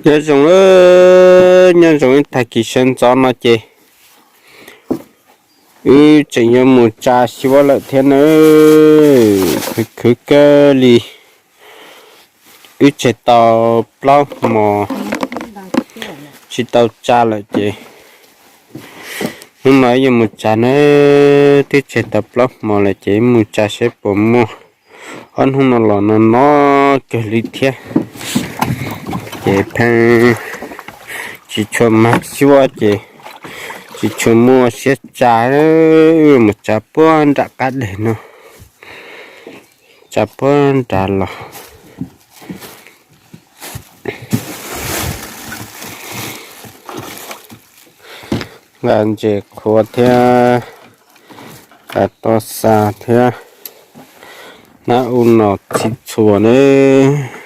Nyob zoo, nyob zoo ib tag kis sawv ntxov no ces wb tseem yuav mus tsa suab lawm thiab nawb. Khwv khwv kawg li, wb tseg tau plaub hmos tsis tau tsa lawm ces hnub no yuav mus tsa nawb. Twb tseg tau plaub hmos lawm ces mus tsa saib puas muaj. Ob hnub no los no no kawg li thiab, ces pheej tsis tshua mag suab ces tsis tshua muaj siab tsa. Mus tsa puag nram qab deg no, tsa puag nrad los. Nqa ntses qhuav thiab, nqa toj xa thiab, hnab ub no txhij txhua nawb.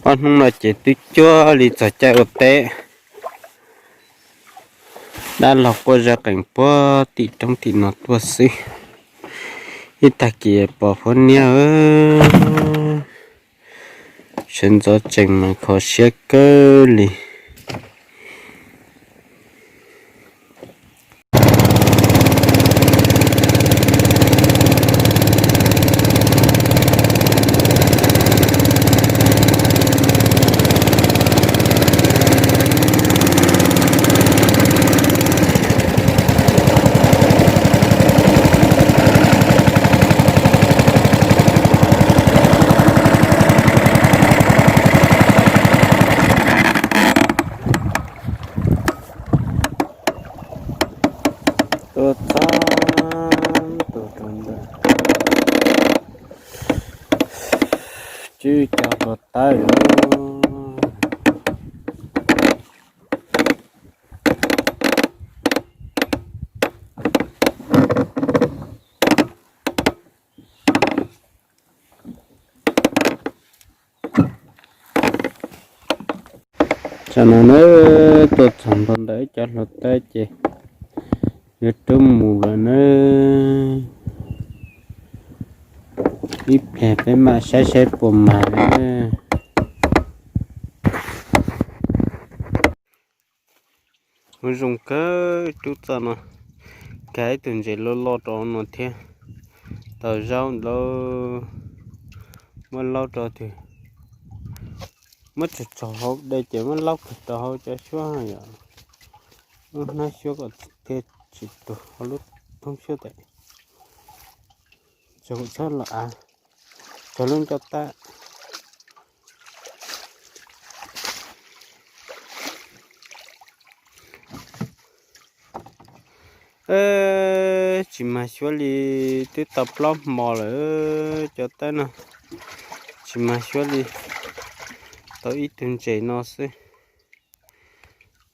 Ob hnub no ces twb cuag li txog caij ua teb, dab laug quaj zaj qees puag tim roob tim no tuaj xwb. Ib tag kis pos huab niab, sawv ntxov tsees mas kho siab kawg li. Tuaj txog tus rau ntawm, tswb cog hluav taws lawm. Tam no na, tuaj txog ntua ntawm cov hluav taws ces yuav rub mus lawm na. Ib pliag peb mam saib saib puas mag na. Ua zoo kawg, rub txoj no, nkag ib tug ntses loj loj rau no thiab. Tau zaub ntau, muab laub rau tiag, muab tsaug tsaug hauv dej ces muab laub kawg rau hauv cov suab yom. Muab hnab suab kom thiaj tsis tuag hauv lub thoob suab tes. Tsaug txhob los av, tsaug lub ncauj tab. Tsis mag suab li, twb tau plaub hmo lawm cov tawb no, tsis mag suab li, tau ib tug ntses no xwb.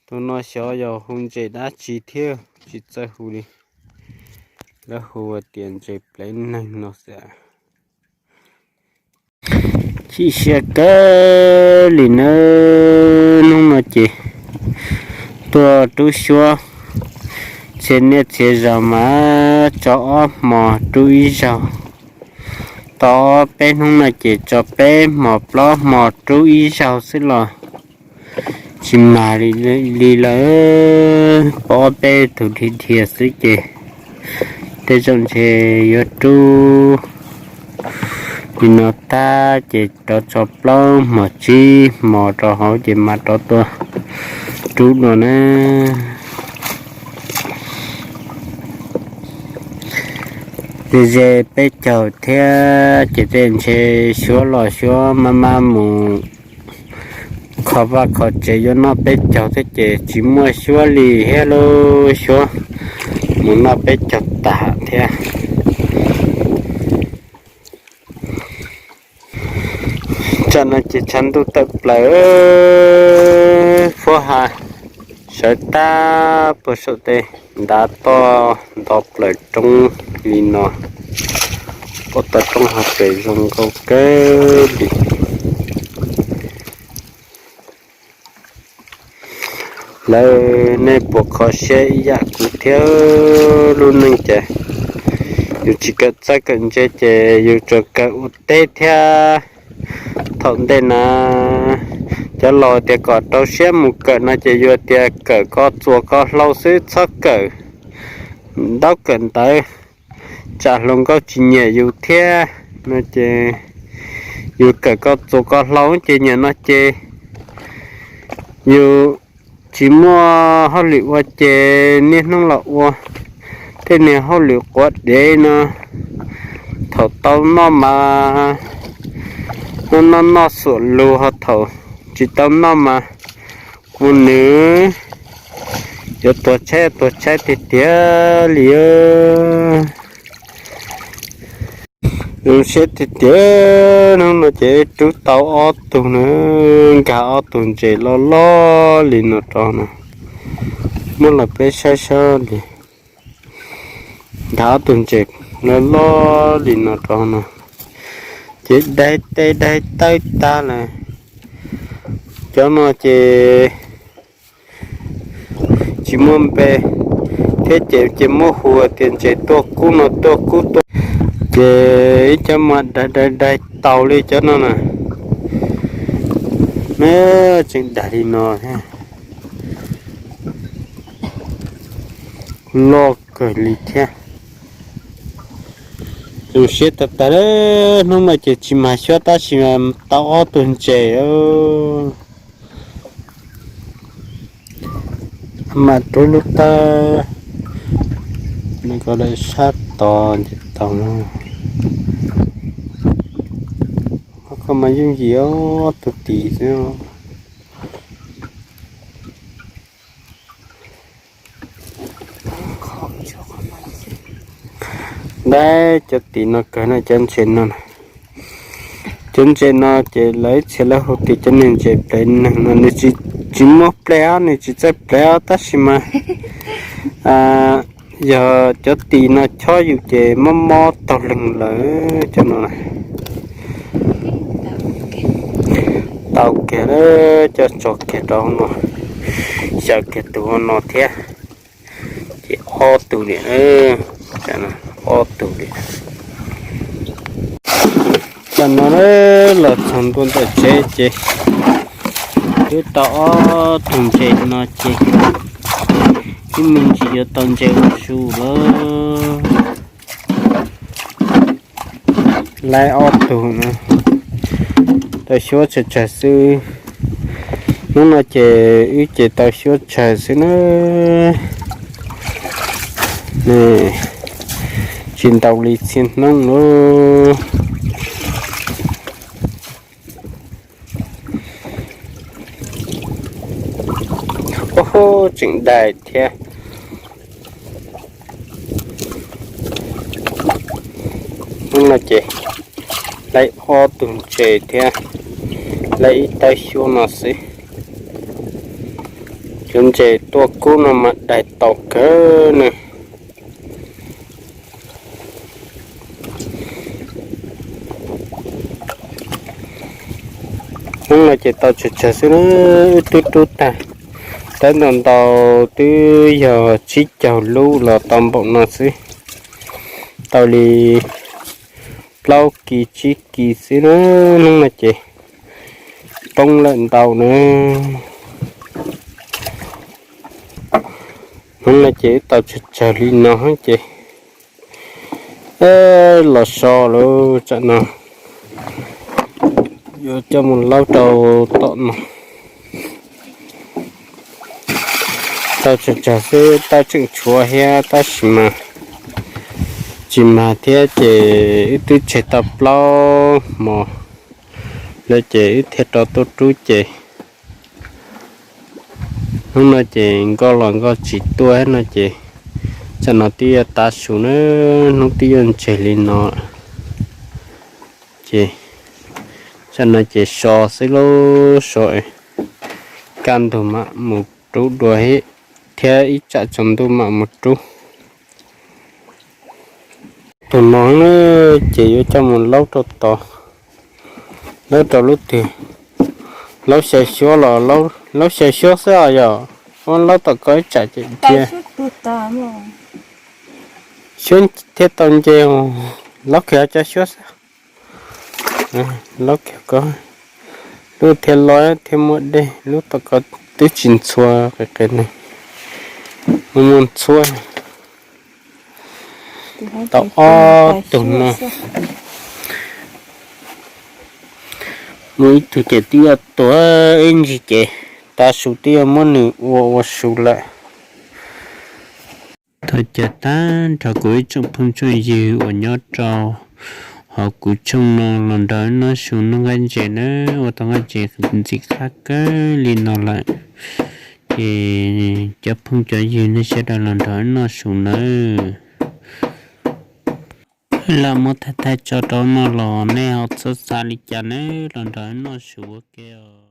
Tus no xyov yog hu ntses dab tsi thiab tsis txawj hu li, lawv hu tias ntses plev neeg no xwb. Chim siab kawg li nawb, hnub no ces tuaj rub suab txhia niaj txhia zaus mas tso ob hmos rub ib zaug, tau ob peb hnub no ces tso peb hmos plaub hmos rub ib zaug xwb los tsis mag li lawm, pom ob peb tug dhia dhia xwb ces tej zaum ntshe yuav rub li no tag ces rov tso plaub hmos tsib hmos rau hauv ces mam rov tuaj rub dua na. Ze ze peb caug thiab ces tej ntshe suab los suab maj maj mus kho vaj kho tsev yuav noj peb caug thiab ces tsis muaj suab li thiab lauj, suab mus noj peb caug tas thiab. Tsam no ces tshav ntuj tawm plaws, fuab ha sawv tag puag saum tej ntav toj nto plaws roob li no, pom toj roob hauv pes zoo nkauj kawg li. Lawv nej puas kho siab ib yam kuv thiab? Lub neej ces yus tsis kawm txawj kawm ntse ces yus tsuas kawg ua teb thiab. Thaum ntej na, Cov laus tias kom rau siab mus kawm no ces yus tias kawm ko txuas ko hlau xwb txhob kawm ntaub kawm ntawv, tsam hluas nkauj tsis nyiam yus thiab no ces yus kawm ko txuas ko hlau ces nim no ces yus tsis muaj hauj lwm ua ces niaj hnub los ua tej niag hauj lwm quav dev no. Thaum tau noj mas noj noj xuam lug, ho thaum tsis tau noj mas ua nws yuav tuag tshaib tuag tshaib tiag tiag li. Zoo siab tiag tiag, hnub no ces rub tau ob tug na, nkag ob tug ntses loj loj li no rau no, muab los peb saib saib li. Nkag ob tug ntses loj loj li no rau no, ces daig tes daig taw tag lawm. Cov no ces tsis muaj npe thiab ces, ces muab hu tias ntses tuaj kub no tuaj kub tuaj. Ces ib cov mas daig daig daig taus li cov no na. Nws tseem daig li no thiab, loj kawg li thiab. Zoo siab tag tag, hnub no ces tsis mag xyuab tab sis mas tau ob tug ntses. Mam rub lub tawb no kom lawv sab tod nce tau no. Qhov ko mas yooj yim ob tug tim xwb. Daib cov tim no kawg no, cov ntses no, cov ntses no ces lawv ib txhia lawv hu tias cov niag ntses plev neeg no, nws tsis muaj plev os, nws tsis txawj plev os tab sis mas yog cov tim no chob yus ces mob mob taug leeg lawm cov no. Tau kiag, coj tso kiag rau no, xyaw kiag tus no thiab. Ces ob tug li, ob tug li. Tam no los txog ntua ntawm tsev ces twb tau ob tug ntses no ces ib me ntsis yuav tau ntses ua su lawm. Laib ob tug no, tau xyuab tsawg tsawg xwb. Hnub no ces wb ces tau xyuab tsawg xwb na. Tsis ntaus li txhia hnub lauj. Ub, tseem daig thiab. Hnub no ces laib ob tug ntses thiab laib ib tawb xyuab no xwb. Cov ntses tuaj kub no mas daig tau kawg ne. Hnub no ces tau tsawg tsawg xwb na, wb twb rub tag. Tawb ntau ntau twb yog tsib caug lub los tau npaum no xwb. Tau li plaub kis tsib kis xwb na. Hnub no ces poob lawm ntau na. Hnub no ces wb tau tsawg tsawg li no ces los so lawm. Tsam no yuav coj mus laub rau tom no. Tau tsawg tsawg xwb, tau tseem tshuav thiab tab sis mas tsis mag thiab ces wb twb tseg tau plaub hmo lawm ces wb thiaj rov tuaj rub ces hnub no ces nkoj los nkoj tsis tuaj no ces tsam no twb yuav tav su na, hnub twb yuav ntseg li no ces tsam no ces so xwb lauj, so kaj ntug mam mus rub dua thiab ib tsam tsaus ntuj mam mus rub. Tus no ces yuav coj mus laub rau tod, laub rau lub twg, laub xyaw xyuab los, laub xyaw xyuab xwb os yog, ua laub tom ko ib tsam ces cia xyuab thiaj tau nce. Laub kiag cov xyuab xwb, laub kiag ko, Lub thiaj loj thiab muaj dej, lub tom ko twb tsis ntxhua qis qis ne, muaj muaj ntxhua. Tau ob tug no, muaj ib tug ces twb yuav tuag ib ntsis ces tav su twb yuav muab nws ua ua su lawm. Thov caw tag nrho kuv ib tsoom phooj tsoom ywg uas nyob rau hauv kuv tshooj no los nrog wb noj su noj nqaij ntses nawb. Ua tau nqaij ntses ntxim qab kawg li no lawm, ces cov phooj cov ywg nej sawv daws los nrog wb noj su nawb. Lam muab thaij thaij tso rau no los nej ho txhob xav li cas nawb, los nrog wb noj su ua ke os.